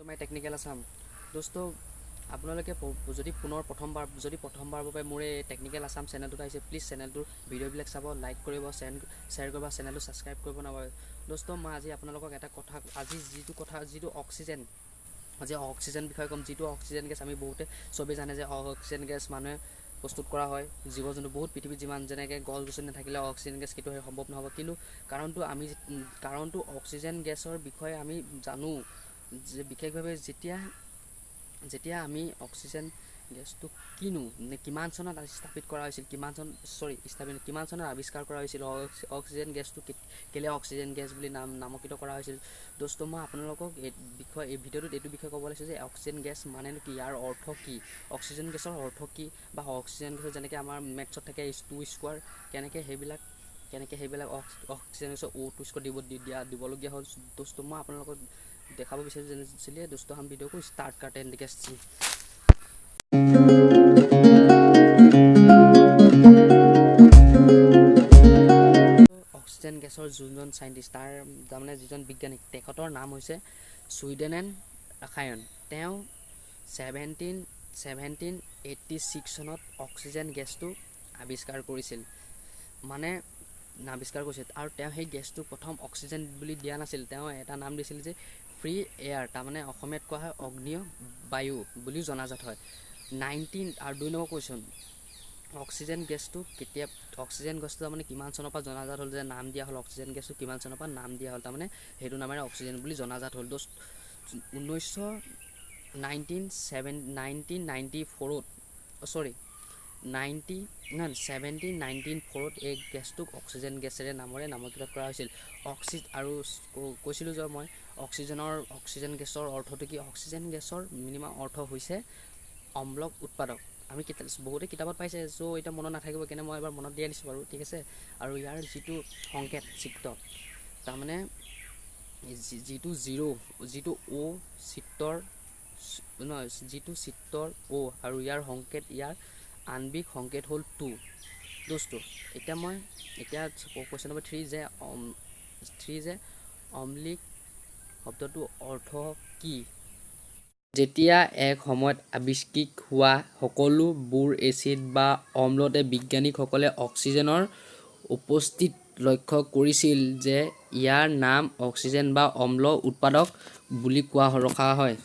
মাই technical Assam. দোস্ত, আপোনালোকে যদি পুনৰ প্ৰথমবাৰ, যদি প্ৰথমবাৰৰ বাবে মোৰ এই টেকনিকেল আছাম চেনেলটোত আহিছে, প্লিজ চেনেলটোৰ ভিডিঅ'বিলাক চাব, লাইক কৰিব, শ্বেয়াৰ কৰিব, চেনেলটো ছাবস্ক্ৰাইব কৰিব নাপাহৰিব। দোস্ত, মই আজি আপোনালোকক এটা কথা, আজি যিটো কথা, যিটো অক্সিজেন, আজি অক্সিজেন বিষয়ে ক'ম। যিটো অক্সিজেন গেছ আমি বহুতে চবেই জানে যে অক্সিজেন গেছ মানুহে প্ৰস্তুত কৰা হয়, জীৱ জন্তু বহুত পৃথিৱীত যিমান যেনেকৈ গছ গছনি নাথাকিলে অক্সিজেন গেছ কেতিয়াও সম্ভৱ নহ'ব। কিন্তু কাৰণটো অক্সিজেন গেছৰ বিষয়ে আমি জানো যে বিশেষভাৱে যেতিয়া যেতিয়া আমি অক্সিজেন গেছটো কিনো নে কিমান চনত স্থাপিত কৰা হৈছিল, কিমান চন, চৰি, স্থাপিত কিমান চনত আৱিষ্কাৰ কৰা হৈছিল, অক্সিজেন গেছটো কেলৈ অক্সিজেন গেছ বুলি নামকৃত কৰা হৈছিল। দোস্ত, মই আপোনালোকক এই বিষয়ে, এই ভিডিঅ'টোত এইটো বিষয়ে ক'ব লাগিছোঁ যে অক্সিজেন গেছ মানেনো কি, ইয়াৰ অৰ্থ কি, অক্সিজেন গেছৰ অৰ্থ কি বা অক্সিজেন গেছৰ যেনেকৈ আমাৰ মেথছত থাকে এইচ টু স্কোৱাৰ, কেনেকৈ সেইবিলাক অক্সিজেন গেছৰ অ' টু স্কোৱাৰ দিব দিয়া দিবলগীয়া হ'ল। দোস্ত, মই আপোনালোকক দেখাব বিচাৰিছোঁ যেনে चलिए दोस्तों, हम वीडियो को स्टार्ट करते हैं। गैस অক্সিজেন গেছৰ যোনজন চাইণ্টিষ্ট, তাৰ তাৰমানে যিজন বিজ্ঞানী, তেখেতৰ নাম হৈছে চুইডেনেন ৰসায়ন। তেওঁ 1786 চনত অক্সিজেন গেছটো আৱিষ্কাৰ কৰিছিল, মানে আৱিষ্কাৰ কৰিছিল। আৰু তেওঁ সেই গেছটো প্ৰথম অক্সিজেন বুলি দিয়া নাছিল। তেওঁ এটা নাম দিছিল যে ফ্ৰী এয়াৰ, তাৰমানে অসমীয়াত কোৱা হয় অগ্নিয় বায়ু বুলিও জনাজাত হয়। নাইনটিন আৰু দুই নম্বৰ কুৱেশ্যন, অক্সিজেন গেছটো কেতিয়া, অক্সিজেন গেছটো তাৰমানে কিমান চনৰ পৰা জনাজাত হ'ল যে নাম দিয়া হ'ল, অক্সিজেন গেছটো কিমান চনৰ পৰা নাম দিয়া হ'ল, তাৰমানে সেইটো নামেৰে অক্সিজেন বুলি জনাজাত হ'ল? দোস্ত, ঊনৈছশ নাইনটিন ছেভেন 1994ত, চৰি, নাইণ্টি নহয়, 1794ত এই গেছটোক অক্সিজেন গেছেৰে নামেৰে নামাকৃত কৰা হৈছিল। আৰু কৈছিলোঁ যে মই অক্সিজেন গেছৰ অৰ্থটো কি? অক্সিজেন গেছৰ মিনিমাম অৰ্থ হৈছে অম্লক উৎপাদক। আমি কিতাপ, বহুতে কিতাপত পাইছে। চ' এতিয়া মনত নাথাকিব কেনে মই এবাৰ মনত দিয়াই দিছোঁ বাৰু, ঠিক আছে। আৰু ইয়াৰ যিটো সংকেত চিত্ৰ, তাৰমানে যিটো জিৰ', যিটো অ' চিত্ৰৰ নহয়, যিটো চিত্ৰৰ অ' আৰু ইয়াৰ সংকেত, ইয়াৰ আণৱিক সংকেত হ'ল টু। দোস্ত, এতিয়া মই এতিয়া কুৱেশ্যন নম্বৰ থ্ৰী যে থ্ৰী যে অম্লিক শব্দটোৰ অৰ্থ কি? যেতিয়া এক সময়ত আৱিষ্কৃত হোৱা সকলোবোৰ এচিড বা অম্লতে বিজ্ঞানীসকলে অক্সিজেনৰ উপস্থিতি লক্ষ্য কৰিছিল যে ইয়াৰ নাম অক্সিজেন বা অম্ল উৎপাদক বুলি কোৱা ৰখা হয়।